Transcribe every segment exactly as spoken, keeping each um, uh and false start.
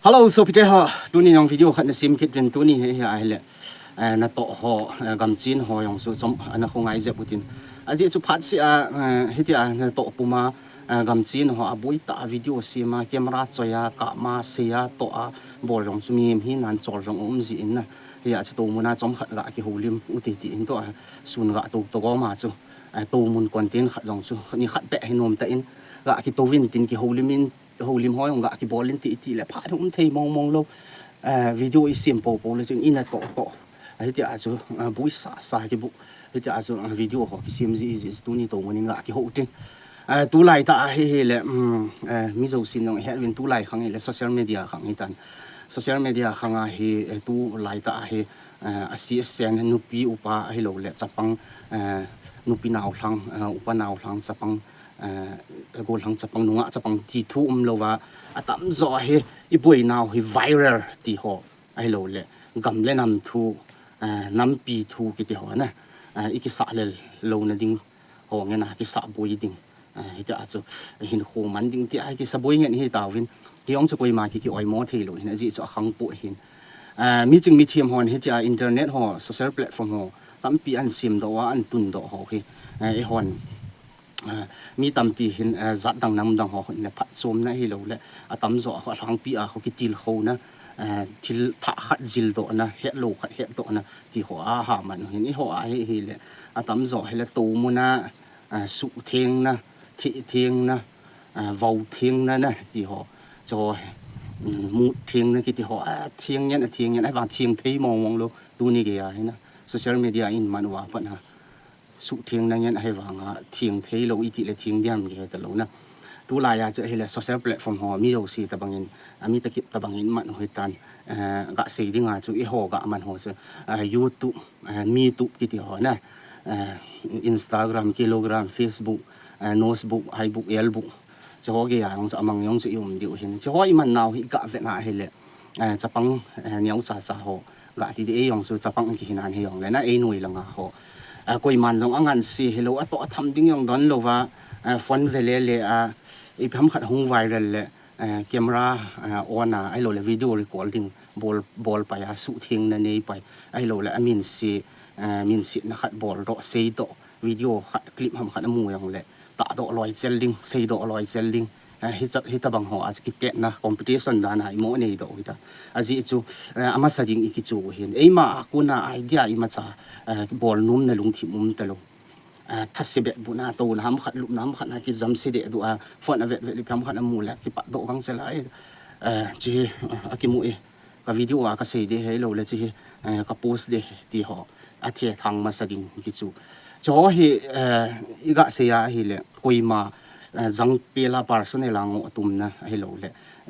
Hello, sopite ho, tuni jong video khat na sem kit uvin, tuni hi, hi ahile, eh, natoh ho, eh, gamchen ho jong chu chom ana khongai jep utin. Ajeh chu phat seh a, eh, hitia natoh puma, eh, gamchen ho aboi tah a video sem a, camera choi a, kap ma, sei a, toh a, bol jong chu mihem hina chol jong um jin na. Hia chu tou mun a chomkhat ga kihoulim ute tin toh a, sun ga tou tou gom a chu, eh, tou mun content khat jong chu, ni khat beh hi nom tah in, ga kitou vin tin kihoulim in, houlim ho jong ga kibol in ti, ti le phat um thei mong mong lou. Eh, video i sem pou pou le chun i natoh toh. Hitia chu, eh, bui sa sa kibu. Hitia chu, eh, video ho kisem ji ji tuni tou mun in ga kihou tin. Eh, tulai tah a hi, hi le, um, eh, mi jousen jong het uvin tulai khang hi le social media khang hi tan. Social media khang a hi, eh, tulai tah a hi, eh, a si a sen nupi upa ahilou le chapang, eh, nupi nau lhang, eh, upa nau lhang chapang, eh, gollhang chapang, nungah chapang ti thu um lou va, atam jo hi i boinau hi viral ti ho ahilou le gam le nam thu, eh, nampi thu kiti ho na, eh, i kisah lel louna ding ho ngen a kisah boi ding. Eh, hitia chu hinkho man ding tia kisah boi ngen hi tauvin. Kei jong chu koima ki, ki oimo thei lou hin ajeh chu akhang pu hin. Eh, mi ching mi them hon hitia internet ho, social platform ho, tampi an sem doh a, an tun doh ho hi. Eh, eihon, eh, mi tampi hin, eh, jat dang nam dang ho hin le phatchomna hilou le, atam jo a ho lhangpi a ho kitilkhouna, eh, thil thah khat jildohna, hetlou khat hetdohna, ti ho a ha man hin eiho a hi, hi le, atam jo hi le tou mun a, eh, suhthengna, thihthengna, eh, vauthengna na, ti ho. Cho, um, mutthengna kiti ho, a theng ngen, a theng ngen, ahivang theng thei mong mong lou, tuni gei a hi na. Social media in man uva pat na. Suhthengna ngen ahivang a theng thei lou iti le theng diam gei ta lou na. Tulai a chu ahile social platform ho mi jouse tabang in, a mi takip tabang in man u hitan, eh, ga sei ding a chu eiho ga man ho chu, eh, YouTube, eh, mi tube kiti ho na, eh, Instagram, kilogram, Facebook, eh, nosebook, highbook, elbook. Chu ho gei a jong chu amang jong chu i um diu hin. Chu ho i man nau hi ga vet na ahile, eh, chapang, eh, neo cha cha ho. Ga ti di ei jong chu chapang kihi nan hi jong le na ei noi langa ho. Eh, koiman jong angan se hilou, atoh atham ding jong don lou va, eh, phone ve le le a, ipi ham khat hung viral le, eh, camera, eh, on a, ahilou le video recording bol, bol pai a, suhthengna nei pai, ahilou le amin se, eh, min se na khat bol doh, sei doh, video khat, clip ham khat amu jong le, tah doh loi chel ding, sei doh loi chel ding, eh, hi cha, hitabang ho a chu kitetna competition dan a i mo nei doh hita. Ajeh chu, eh, amasa ding i kichu hin. Eima a kona idea imacha, eh, bol nom na lungthim um ta lou. Eh, thase bet bu na tou na ham khat lup na ham khat na kijam se deh du a, phone a vet vet le ham khat amu le kipat doh gang chel a, eh, chi, eh, akimu e. Ka video a ka sei de hilou le chi hi, eh, ka post de ti ho. A thethang masa ding kichu. Chu ho hi, eh, i ga sei a hi le koima, eh, jang pela personal a ngoh tumna ahilou le.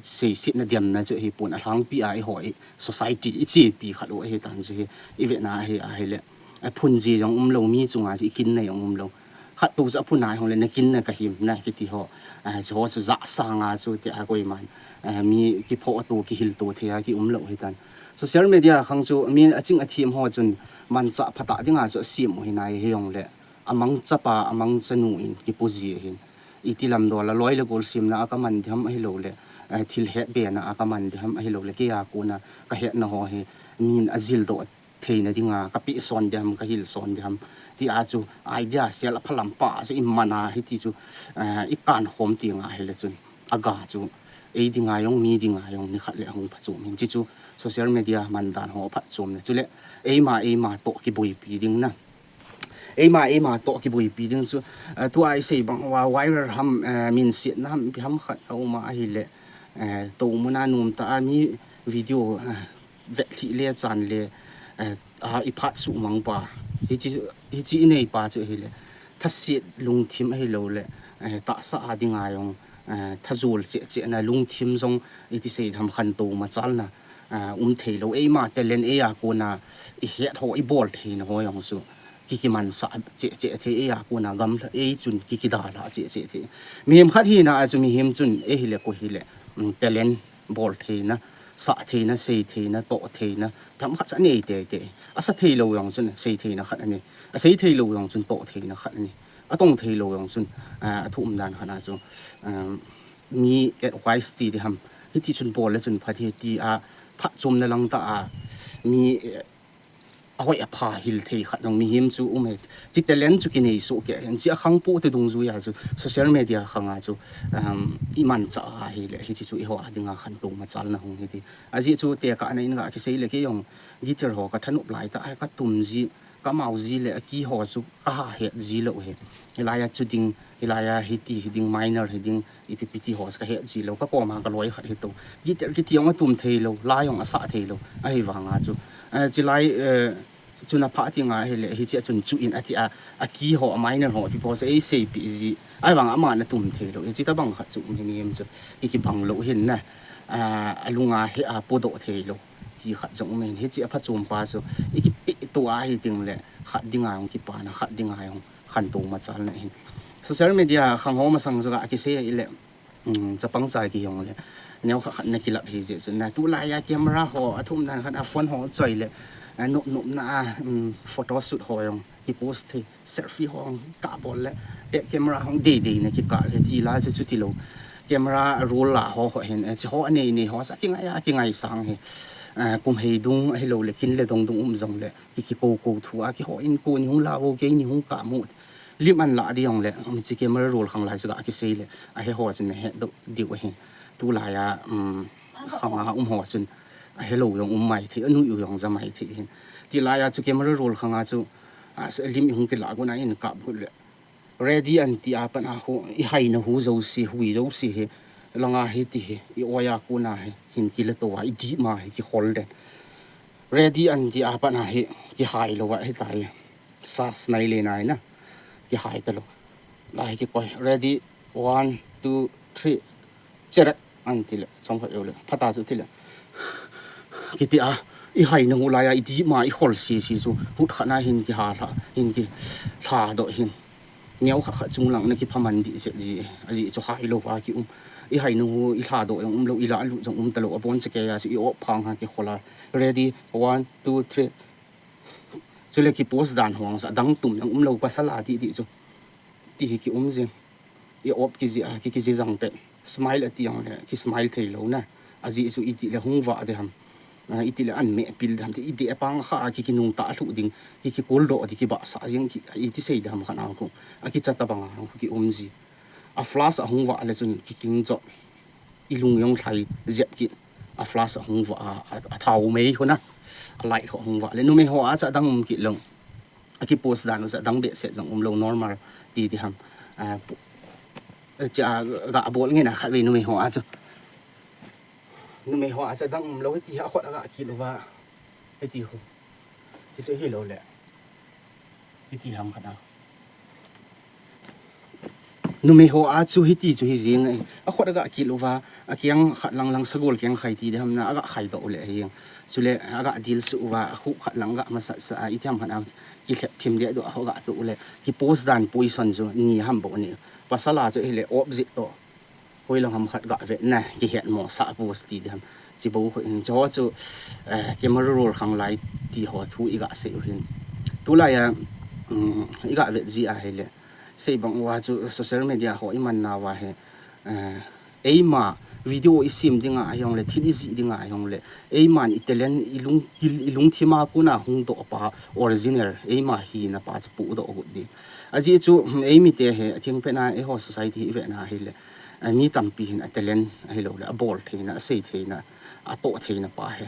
Seisetna diamna chu hi pon a lhangpi a eiho i society i chepi khat u ahi tan chu hi i vetna a hi, a hi le. A phun ji jong um lou, mi chunga chu i kin na jong um lou. Khat tu chu a phun a hong le na kin na ka him na kiti ho. A, chu ho chu ja sanga chu ti a koiman. A, mi kiphoh tu, kihil tu thei a ki um lou hi tan. Social media khang chu mi a ching a thim ho chun manchah phatah dinga chu a sem u hi nai hi jong le. A mangcha pa, a mangcha nu in kipu ji ahin. Iti lam dol a loi le gol semna a ka man diham ahilou le, eh, thil het bena a ka man diham ahilou le, kei a kona ka hetna ho hi min a jil doh theina dinga, ka pehson diham, ka hilson diham. Ti a chu idea sel a phalam pa chu i man a hiti chu, eh, i kan khom ti nga hile chun. A ga chu, ei dinga jong, mi dinga jong, ni khat le hung phachom hin. Chi chu social media man dan ho phachomna. Chule, eima, eima toh kiboipi ding na. Eima, eima toh kiboipi ding chu, eh, tua i sei bang uva viral ham, eh, minsetna ham, ipi ham khat a um a ahile, eh, tou mun a nom tah a mi video, eh, vet lhih le chan le, eh, a i phat suh mang pa. Hichi, hichi i nei pa chu ahile, thaset lungthim ahilou le, eh, tahsa a dinga jong, eh, thajol cheh cheh na lungthim jong iti sei tham khantou machalna, ah, um thei lou, eima talent ei a kona i het ho, i bol theina ho jong chu ki, kimansah cheh cheh thei, ei a kona gamla ei chun ki, kidalha cheh cheh thei. Mihem khat hina a chu mihem chun ei hile koi hile, um, talent bol theina, sah theina, sei theina, toh theina, tham khat cha nei tei tei. A sa thei lou jong chun sei theina khat anei. A sei thei lou jong chun toh theina khat anei. A tong thei lou jong chun, ah, a thu um dan khat a chu, um, mi advice ti diham, hiti chun bol le chun phat hi ti a, phatchomna lang tah a, mi, eh, ahoi apha hil thei khat jong mihem chu um e. Hiche talent chu kinei soh kei hin, hiche akhang poh te dungjuia chu social media khanga chu, um, imanchah ahile, hiche chu eiho a dinga khantou machalna hung hi ti. Ajeh chu tekahna in ga kisei le kei jong guitar ho kathanop lai tah a katum ji, kamao ji le akey ho chu kaha het ji lou hi. Hilai a chu ding, hilai a hiti hi ding, minor hi ding, ipi pi ti ho chu kahet ji lou, kakoma kaloi khat hitou. Guitar kiti jong atum thei lou, la jong asah thei lou, ahivanga chu, eh, chulai, eh, chun apha ti nga hile, hiche a chun chu in ati a, akey ho, aminor ho, ipi po chu eiseipeh ji, ahivanga aman atum thei lou, hiche tabang khat chu um hi mihem chu, iki, kibang lou hin na, ah, alunga hi apodoh thei lou ti khat jong um in, hiche a phatchom pa chu ikipehto ahi tengle khat dinga jong kipana, khat dinga jong khantou machalna hin. Social media khang ho masang chu ga kisei le, um, chapang cha kihi jongle, neokhat khat nakilap hi jeh chun na, tulai a camera ho athum dan khat a phone ho choi le, a nop nopna a, um, photo shoot ho jong kipost thei, selfie ho jong kabol le, eh, camera ho jong deidei na kikap hi ti la chu, chutilou camera roll la ho ho hin, eh, hiche ho anei nei ho chu akingai a, akingaisang hi, eh, kum hei dung ahiloule kin le dong dung um jongle, ki, kikou kou thu a, keiho in kou nei hung la vo, kei nei hung kap mo, lim an la ding jongle, um, hiche camera roll khang lai chu ga kisei le, ahe ho chun nahet doh diu ahin. Tulai a, um, khanga um ho chun ahelou jong um mai thei, anui u jong ja mai thei hin. Tilai a chu camera roll khanga chu, a, lim ihung kila got a, in kap got le, ready an ti a pat a khu, ihaina hu jouse, hui jouse hi, langa hiti hi, i-oi a kona hi hin kilato a, idip ma hi kikhol den. Ready an ti a pat a hi kihai lou a hitai. Sa snai le nai na. Kihai talou. La hi kikoi. Ready, one, two, three. Cherek an ti le, chomkhat jou le, phat a chu ti le, kiti a, ihaina hu lai a idip ma ikhol sese chu, hut khat na hin kiha lha, hin kilha doh hin. Neokhat khat chung lang na kiphaman dih jeh ji, ajeh chu hai lou va kium. Ihaina hu ilha doh jong umlou, ila lut jong um talou, abon chekei a chu i-op phang a kikhol a. Ready, one, two, three. Chule kipost dan ho jong sa, adang tum jong umlou, pasal a dih dih chu. Ti hi kium jing. I-op kiji a, ki, kiji jang pet. Smile ati jongle, ki smile thei lou na. Ajeh chu itile hung vah ding ham. A, itile an mehpil ding ham. Ti ideh a pang kha a ki, kinungta lhuh ding. Ki, kikol doh ding, kibahsah jing, ki, iti sei ding ham khat a khu. Akicha tabang a khu kium ji. A flash ahung vah le chun kiking jo. Ilung jong lhai jep kit. A flash ahung vah a, a, athao mei khu na. A light ho ahung vah le. Numei ho a chu adang um kit lou. Akipost dan u chu adang behseh jong umlou, normal ti ding ham. A, pu-, eh, cha, ga bol nge na khatvei numei ho a chu. Numei ho a chu adang umlou, hiti hi akhut aga kil uva. Hiti khu. Ti chu hilou le. Hiti ham khat a. Numei ho a chu hiti chu hi jing e. Akhut aga kil uva, akeng khat lang lang sagol keng khai ti ding ham na, aga khai doh u le hi jing. Chule aga dil suh uva, akhu khat lang aga masat sah a, iti ham khat a, kilhep thim deh doh a, aga toh u le. Kipost dan position chu ni ham bou ni. Pasal a chu hile opposite toh. Hoilang ham khat ga vet na, kihet mosah post ti ding ham. Chi bou khu in, chu ho chu, eh, camera roll khang lai ti ho thu iga sei u hin. Tulai a, um, iga vet ji ahile. Sei bang uva chu social media ho iman nauva hi, eh, eima video isem dinga ahijongle, thil ijih dinga ahijongle, eiman i talent, ilung, i, ilungthim a kona hung doh pa, original, eima hina pa chu pohdoh got ding. Ajeh chu, hmm, eimite hi, atheng pet a, eiho society hi ivet na ahile, eh, mi tampi hin a talent ahiloule, abol theina, asei theina, atoh theina pa hi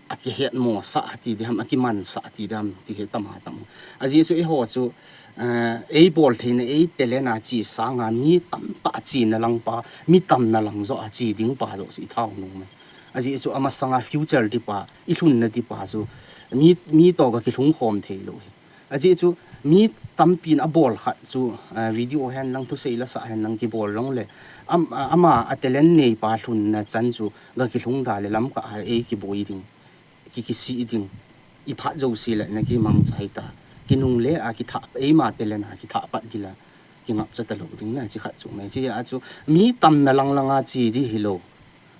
akihet mosah ti ding ham, akimansah ti ding ham, ti hi tam a tam. Ajeh chu eiho chu, eh, eibol theina, ei talent a che sanga mi tamtah chena lang pa, mi tamna lang joh a che ding pa joh chu ithao nom e. Ajeh chu amasanga future ding pa, ilhunna ding pa chu mi, mi toh ga kilhung khom thei lou hi. Ajeh chu mi tampin abol khat chu, ah, video hen lang, thusei lasa hen lang kibol jongle, am-, ah, ama a talent nei pa lhunna chan chu ga kilhung da le lamkah a ei kiboi ding, ki, kisih ding, iphat jouse le na kimangchai ta. Kinungle a kitha, eima talent a kitha pat ding la, kingapcha talou ding na, chi khat chu mai. Chi a chu mi tamna lang lang a che ding hilou.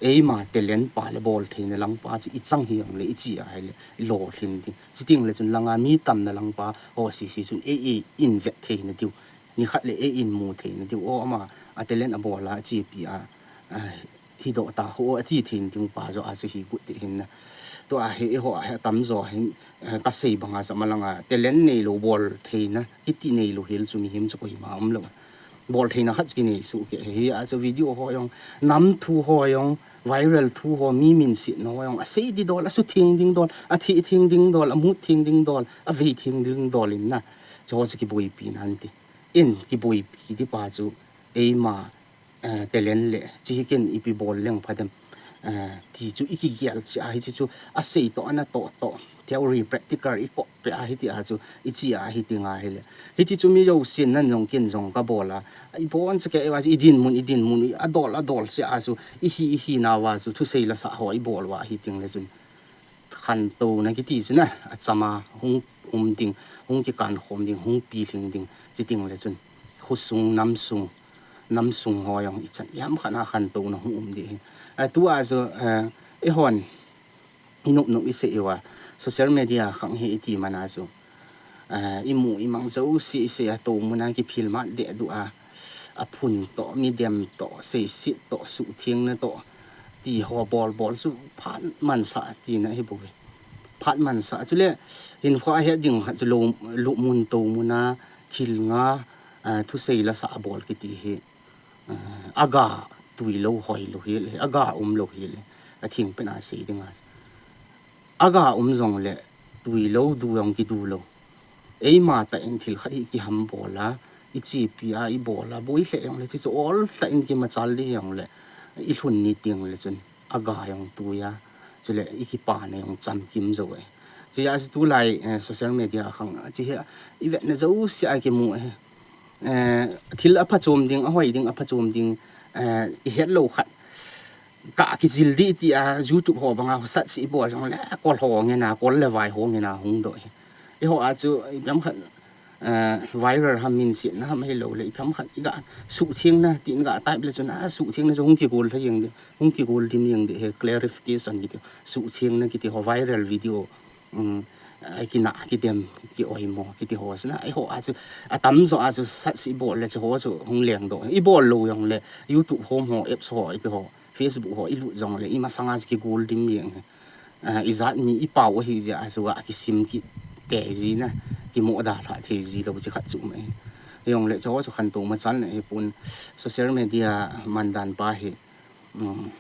Eima talent pa le bol theina lang pa chu ichang hijongle, iche ahile, ilolhin ding. Chuteng le chun langa mi tamna lang pa ho sese chun ei, ei in vet theina diu. Nikhat le ei in mu theina diu. O ama a talent abol a, achepi a, a, Hidoh ta ho, ati thei ding pa joh a chu hi got ti hin na. Tua hi, eiho a hi atamjo hin, eh, kasei banga jama langa talent neilou, bol theina kiti neilou hel chu mihem chu koima umlou. Bol theina khat chu kinei soh kei hi. Achu video ho jong, nam thu ho jong, viral thu ho, mi minsetna ho jong, asei ding dol, asutheng ding dol, athetheng ding dol, amutheng ding dol, aveitheng ding dol in na. Chuho chu kiboipi nante. In kiboipi ti pa chu eima, eh, talent le, chi hi ken ipi bol leng pha dem, eh, ti chu ikigel cheh a, hiche chu asei toh, anatoh toh, theory, practical ikop peh a, hiti a chu, ichi a, hiti ngai hile. Hiche chu mi jousen nan jong ken jong kabol a. Ibon cheh kei uva chu, idinmun, idinmun, adol, adol cheh a chu, ihi, ihinauva chu, thusei lasah ho ibol uva, hiti le chun. Khantouna kiti chu na, achama hung um ding, hung kikankhom ding, hung pilhing ding, chuteng le chun. Khosung, namsung, namsung ho jong ichan, ihamkhat a khantouna hung um ding hi. Atua chu, eh, eihon, inop nop isei uva, social media khang hi iti mana chu. Eh, imu imang jouse isei a, tomun a kiphilmat deh duh a, aphun toh, midem toh, seiset toh, suhthengna toh, ti ho bol bol chu phat mansah tina hi bou ve. Phat mansah chule, hinkho a het ding khat chu lou, lou mun tomun a, thil nga, eh, thusei lasah bol kiti hi, eh, aga tuilou hoilou hile, aga umlou hile, atheng pen a sei dinga. Aga um jongle, tuilou, du jong kidu lou. Eima tah in thil khat hi kihambol a, ichepi a, ibol a, boi lheh jongle, chuchu ol tah in kimachal ding jongle, ilhun ni teng le chun, aga jong tui a, chule ikipana jong chamkim jou e. Chujeh a chu tulai, eh, social media khang a, chi hi a, ivetna jouse a kimu e. Eh, thil aphachom ding, ahoi ding, aphachom ding, eh, ihet lou khat. Ka kijil ding tia, YouTube ho banga hosat seh ibol jongle, kol ho ngen a, kol le vai ho ngen a hung doh hi. Eiho a chu, ipi ham khat, eh, viral ham, minsetna ham hilou le, ipi ham khat iga suhthengna, tin ga type le chun, a, suhthengna chu hung kigol lha jeng ding, hung kigol dim jeng ding hi, clarification kiti, suhthengna kiti ho, viral video, um, a, kina, kidem, kioimo, kiti ho, sina, eiho a chu, atamjo a chu, sat seh ibol le chu ho chu, hung lengdoh, ibol lou jongle, YouTube hom ho, apps ho, ipi ho, Facebook ho ilut jongle, imasanga chu kigol dim jeng hi. Ah, ijat mi ipao ahi jeh a chu ga kisim kit thei ji na, kimo dalha thei ji lou chi khat chu um e. Jongle chuho chu khantou machal na hipon, social media mandan pa hi, um,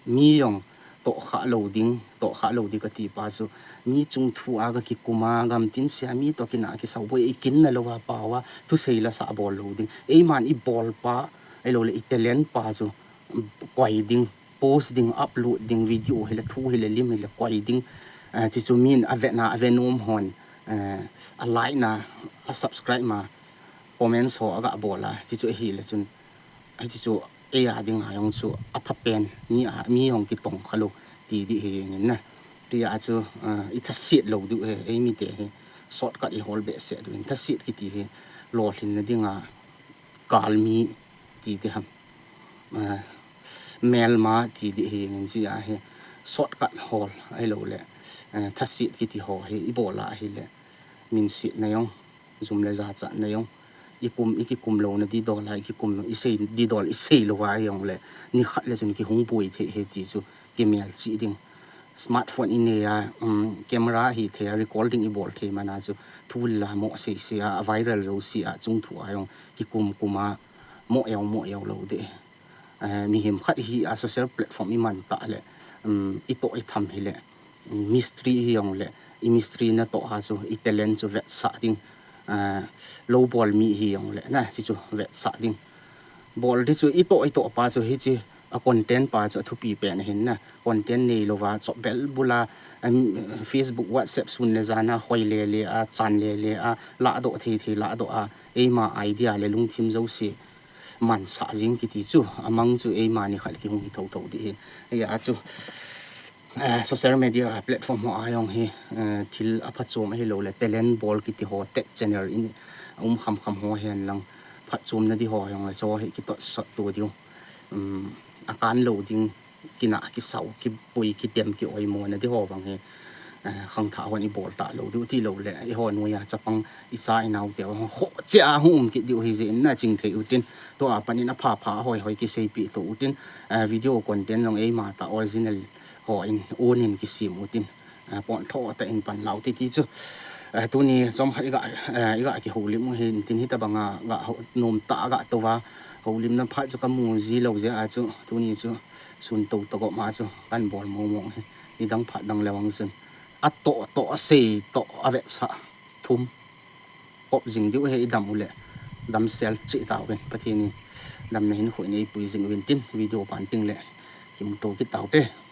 mi jong tohkhah lou ding, tohkhah lou ding kati pa chu, mi chung thu a ga kikum a, gamtin sea mi toh kina kisau boi, ikinna louva pao a, thusei lasah bol lou ding. Eiman ibol pa, ahilou le i talent pa chu, koi ding, post ding, upload ding, video hile, thu hile, lim hile, koi ding. Eh, chuchu min avetna, avenom hon, eh, a like na, a subscribe ma, comments ho aga bol a, chuchu ahile chun, a chuchu eia dinga jong chu aphapen, mi a, mi jong kitong khalou, ti ding hi jeng in na. Tia chu, eh, ithaset lou diu hi, eimite hi, shortcut ihol behseh diu in, thaset kiti hi, lolhinna dinga, galmi ti ding ham, ah, melma ti ding hi, ngen ji a hi, shortcut hol ahilou le, eh, thaset kiti ho hi ibol a ahile, minsetna jong, jum le jachatna jong, ikum, ikikum louna didol a, ikikum, isei didol, isei louva jongle, nikhat le chun kihung boi thei hi ti chu, kimelchih ding. Smartphone inei a, um, camera hithei a, recording ibol thei mana chu, thu la mo seisei a, a viral jouse a, chung thu a jong kikum kum a, mo eo, mo eo lou ding. Eh, mihem khat hi a social platform iman tah le, um, itoh itham hile, um, mystery hijongle, i mystery natoh a chu, i talent chu vetsah ding, eh, lou bol mi hijongle, na, chuchu vetsah ding. Bol ding chu itoh, itoh pa chu hiche, a content pa chu athupi pen ahin na. Content neilouva, chop bel bula, em, Facebook, WhatsApp sun le jan a, hoi le le a, chan le le a, lahdoh thei thei lahdoh a, eima idea le lungthim jouse mansah jing kiti chu, amang chu eima nikhat kihung hi thou thou ding hi. Eia chu, eh, social media platform ho a jong hi, eh, thil aphachom ahilou le, talent bol kiti ho, tech channel in, um kham kham ho hen lang, phatchomna ding ho jong le, chu hi kitohsot to diu. Um, akan lou ding, kina, kisau, kipui, kidem, kioimo na ding ho bang hi, khangthah hon ibol talou diu tilou le eiho noiya chapang icha inao teu ho chea hung um kit diu hijeh in naching thei utin, tua panin apha pha hoi hoi kiseipeh to utin, video content jong eima tah original hon onin kisem utin, pontho tah in pan lau titi chu. Tuni chomkhat iga kihoulim u hin tin hitobanga nomtah a ga touva, houlimna phat chu kamu ji lou jeh a chu tuni chu sun tou tagop ma chu kan bol mong mong hi, nidang phat dang le vang chun atoh toh asei toh avetsah thum kop jing diu hi, idam uleh damsel cheh tauvin, Pathen in damna hinkho in eipui jing uvin tin video pan tengleh kimuto kit taute.